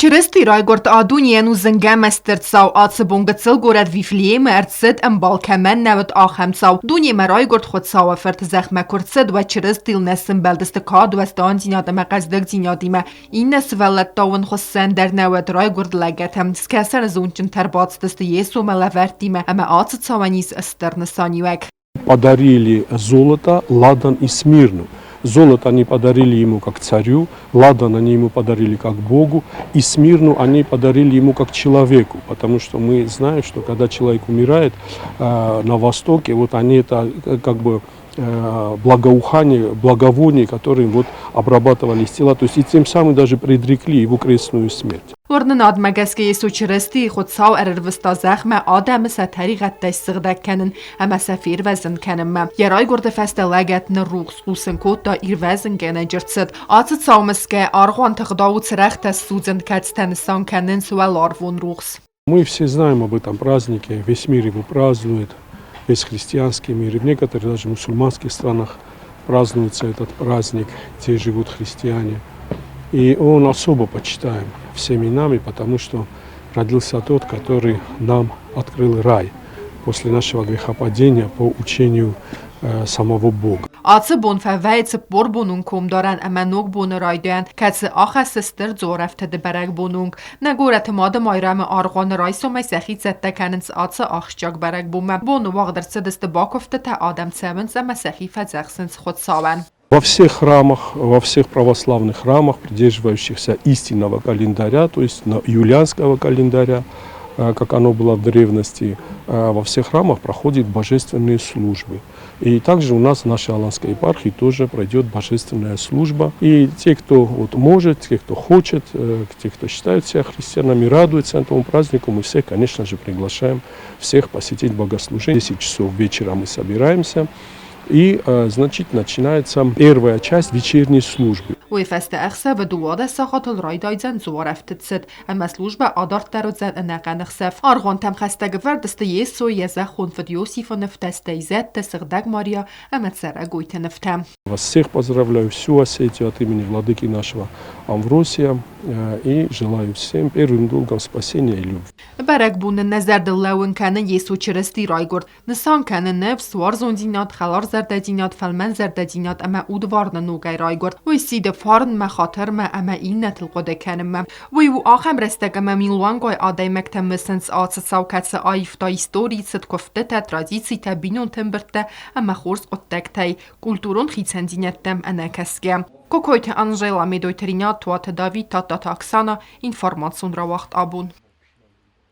Чырысти райгуырд а дунейӕн у зынгӕ ӕмӕ стыр цау. Ацы бон гыццыл горӕт Вифлеемы ӕрцыд, ӕмбал кӕмӕн нӕ уыд, ахӕм цау. Дунемӕ райгуырд Хуыцауы Фырт, зӕхмӕ куы рцыд, уӕд Чырыстийыл нӕ сымбӕлдысты кад, уӕздандзинад ӕмӕ хъӕздыгдзинадимӕ. Иннӕ сывӕллӕттау ын хуыссӕн дӕр нӕ уӕд райгуырд лӕгӕты. Скӕсӕны зондджынтӕ ӕрбацыдысты Йесомӕ лӕвӕрттимӕ ӕмӕ ацы цауӕн ис стыр нысаниуӕг. Подарили золото, ладан и смирну. Золото они подарили ему как царю, ладан они ему подарили как Богу, и смирну они подарили ему как человеку, потому что мы знаем, что когда человек умирает на Востоке, вот они это как бы благоухание, благовоние, которым вот обрабатывались тела, то есть и тем самым даже предрекли его крестную смерть. Уырнынадмӕ гӕсгӕ Йесо Чырыстийы Хуыцау ӕрӕрвыста зӕхмӕ адӕмы сӕ тӕригъӕдтӕй ссыгъдӕг кӕнын ӕмӕ сӕ фервӕзын кӕнынмӕ. Йӕ райгуырды фӕстӕ лӕгӕт ныррухс, хъусын кодта ирвӕзынгӕнӕджы рцыд. Ацы цау мысгӕ, аргъуанты ӕгъдауы цырӕгътӕ ссудзын, кӕцытӕ нысан кӕнынц уӕларвон рухс. Мы все знаем об этом празднике, весь мир его празднует, весь христианский мир, и в некоторых даже мусульманских странах празднуется этот праздник, где живут христиане. И он особо почитаем всеми нами, потому что родился тот, который нам открыл рай после нашего грехопадения по учению самого Бога. Ацы бон фӕвӕййы 40 бонон комдарӕн ӕмӕ ног боны райдайӕн, кӕцы ахӕссы стыр дзуарӕфтыды бӕрӕгбоны онг. Нӕ горӕты Мады Майрӕмы аргъуаны райсомӕй сӕхи цӕттӕ кӕнынц ацы ахсджиаг бӕрӕгбонмӕ. Боны уагъд ӕрцыдысты бакуывдтытӕ, адӕм цӕуынц ӕмӕ сӕхи фӕдзӕхсынц Хуыцауӕн. Во всех храмах, во всех православных храмах, придерживающихся истинного календаря, то есть юлианского календаря, как оно было в древности, во всех храмах проходят божественные службы. И также у нас в нашей Аланской епархии тоже пройдет божественная служба. И те, кто вот может, те, кто хочет, те, кто считают себя христианами, радуются этому празднику, мы всех, конечно же, приглашаем всех посетить богослужение. В 10 часов вечера мы собираемся. И, значит, начинается первая часть вечерней службы. Уый фӕстӕ ӕхсӕвы 12 сахатыл райдайдзӕн дзуарӕфтыд цыд, ӕмӕ службӕ адарддӕр уыдзӕн ӕнӕхъӕн ӕхсӕв. Аргъуантӕм хӕстӕг ӕвӕрд сты Йесойы, йӕ зӕххон фыд Иосифы нывтӕ, стӕй зӕдтӕ, Сыгъдӕг Мариа ӕмӕ цӕрӕгойты нывтӕ. Вас всех поздравляю, всю Осетию от имени владыки нашего Амвросия и желаю всем первым долгом спасения и любви. Бӕрӕгбоны нӕ зӕрдыл лӕууын кӕны Йесо Чырысти райгуырд. Нысан кӕны ныфс, уарзондзинад, хӕларзӕрдӕдзинад, фӕлмӕнзӕрдӕдзинад ӕмӕ удварны ногӕй райгуырд. Уый сиды фарнмӕ, хатырмӕ ӕмӕ иннӕтыл хъуыды кӕнынмӕ. Уый у ахӕм рӕстӕг ӕмӕ милуангай адӕймӕгтӕ мысынц ацы цау, кӕцы аивта историйы цыд куывдтытӕ, традицитӕ, бинонты ӕмбырдтӕ ӕмӕ хорз хъуыддӕгтӕй, культурон хицӕндзинӕдтӕм ӕнӕкӕсгӕ. Кокойты Анжела, Медойты Ринат, Туаты Давид, Тадтаты Оксана, информацион рауагъд абон.